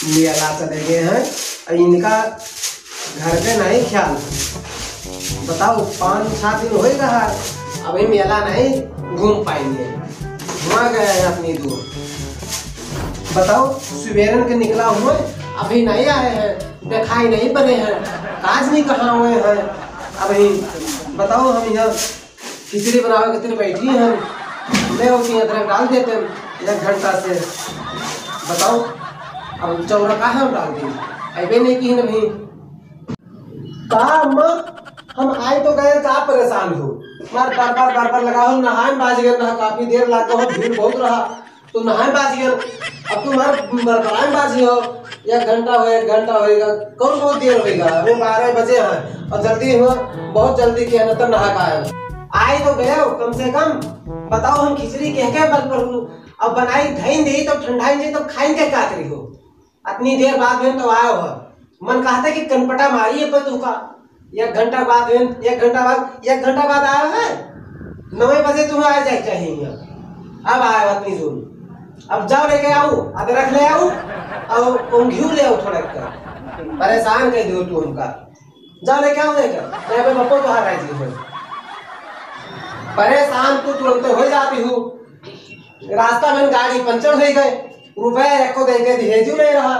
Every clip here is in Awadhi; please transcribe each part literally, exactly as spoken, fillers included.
मेला चले गए हैं, और इनका घर पे नहीं ख्याल है। बताओ, पाँच सात दिन होइगा है, अभी मेला नहीं घूम पाएंगे, वहाँ गए हैं अपनी दूर। बताओ, सुबेरन के निकला हुआ, अभी नहीं आए हैं, दिखाई नहीं पड़े हैं, काज नहीं कहाँ हुए हैं। अभी बताओ, हम यहाँ खिचड़ी बनावे खातिर बैठी हैं, ले होती अदरक डाल देते हैं एक घंटा से। बताओ, अब चौरा का हम डाल दी, अबे नहीं की नहीं। का अम्मा, हम आए तो गए, का परेशान हो? मार बार बार बार बार लगा हो, नहाए में बाज गए, नहा काफी देर लाग गए हो, भीड़ बहुत रहा, तो नहाए में बाज गए। अब तू मार बरबराए में बाज गए हो, एक घंटा हो, एक घंटा होएगा, कौन बहुत देर होएगा? अबे बारह बजे हैं और जल्दी हो, बहुत जल्दी किया न तब नहा का आए। आए तो गए हो, कम से कम बताओ, हम खिचड़ी कह के बल पर हूँ, अब बनाई धइन दे तो ठंडाई दे तो खाइन के का करी हो? अतनी देर बाद में तो आयो है। मन कहता है कि कनपटा मारी है पर तू का। एक घंटा बाद में, एक घंटा बाद, एक घंटा बाद आयो है। नौ बजे तुम्हें आ जाए चाहिए। अब आयो अतनी दूर। अब जाओ लेके आओ, अदरक ले आओ, और घी ले आओ थोड़ा का। परेशान कर दियो तू हमका। जाओ लेके आओ, लेके। मैं अबे बप्पो तो हार आई थी। परेशान तू तुरंत हो जाती हूँ। रास्ता में गाड़ी पंचर हो गए, रुपया एको दे के भेजू नहीं रहा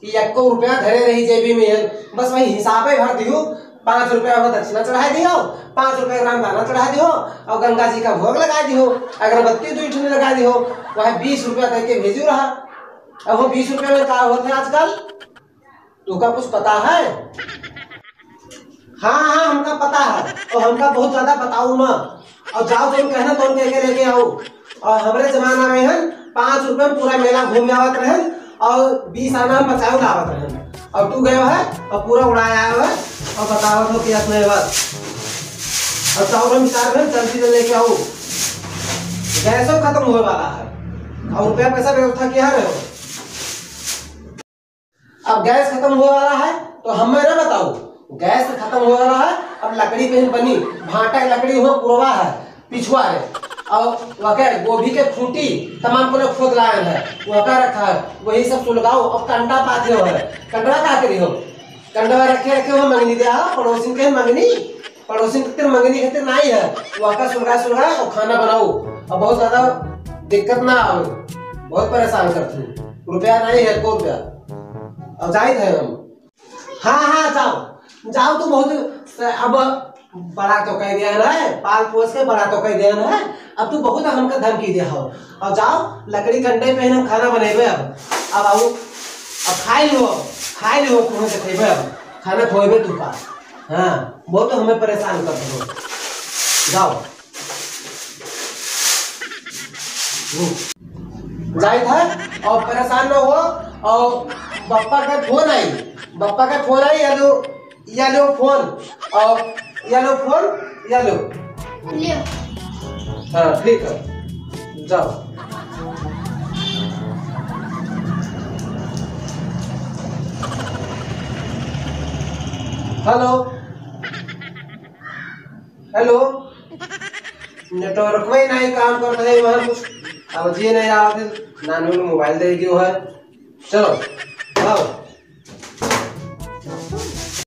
कि एको रुपया धरे रही जेबी में है। बस वही हिसाबे भर दियो, पाँच रुपया वो दक्षिणा चढ़ा दियो, पाँच रुपया रामदाना चढ़ा दियो और गंगा जी का भोग लगा दियो, अगरबत्ती दुई ठुनी लगा दियो, वह बीस रुपया दे के भेजू रहा। अब वो बीस रुपया में का होते आजकल? तुका कुछ पता है? हाँ, हाँ, हमका पता है। और हमका बहुत ज्यादा बताओ ना। और जाओ, तुम कहना, तुम कह के लेके आओ। और हमरे जमाना में है, पाँच रुपए में पूरा मेला घूम आवत रहन और बीस आना हम बचाओ लावत रहन। और तू गयो है और पूरा उड़ाया आयो है और बतावत हो कि असने बस। और चाउर हम चार में जल्दी से लेके आओ। गैसो खत्म होए वाला है। और रुपया पैसा व्यवस्था किया रहे हो? अब गैस खत्म होए वाला है, तो हमें ना बताओ, गैस खत्म होए वाला है। अब लकड़ी पे ही बनी, भाटा की लकड़ी हो, पुरवा है, पिछुआ है, और वह गोभी के खूंटी तमाम को लोग खोद लाए हैं, वह का रखा है, वही सब सुलगाओ। अब कंडा पाथे हो है, कंडवा का करी हो? कंडवा रखे रखे हो, मंगनी दे आओ, पड़ोसिन के मंगनी, पड़ोसिन के मंगनी खातिर नाई है, वह का सुलगा सुलगा और खाना बनाओ। अब बहुत ज्यादा दिक्कत ना आवे, बहुत परेशान करते हैं। रुपया नहीं है, को रुपया। अब जाइत है हम। हाँ, हाँ, जाओ, जाओ, तू बहुत स-, अब बड़ा तो कह दिया है, पाल पोस के बड़ा तो कह दिया है, अब तू बहुत हमका धमकी दे हो। अब जाओ, लकड़ी कंडे पे हम खाना बनेबे अब। अब आओ, अब खाई लो, खाई लो, तुम्हें देखेबे अब, खाना खोएबे तू का। हाँ, बहुत हमें परेशान कर दो। जाओ। हम्म। जाइत है और परेशान न हो। और बप्पा का फोन आई, बप्पा का फोन आई, या लो, या लो फोन, और या लो फोन, या लो। लियो। हाँ, ठीक है, जाओ। हेलो, हेलो, नेटवर्क में नहीं काम करता है वहाँ कुछ, अब जी नहीं आवत है, नानू ने मोबाइल दे दियो है। चलो, आओ।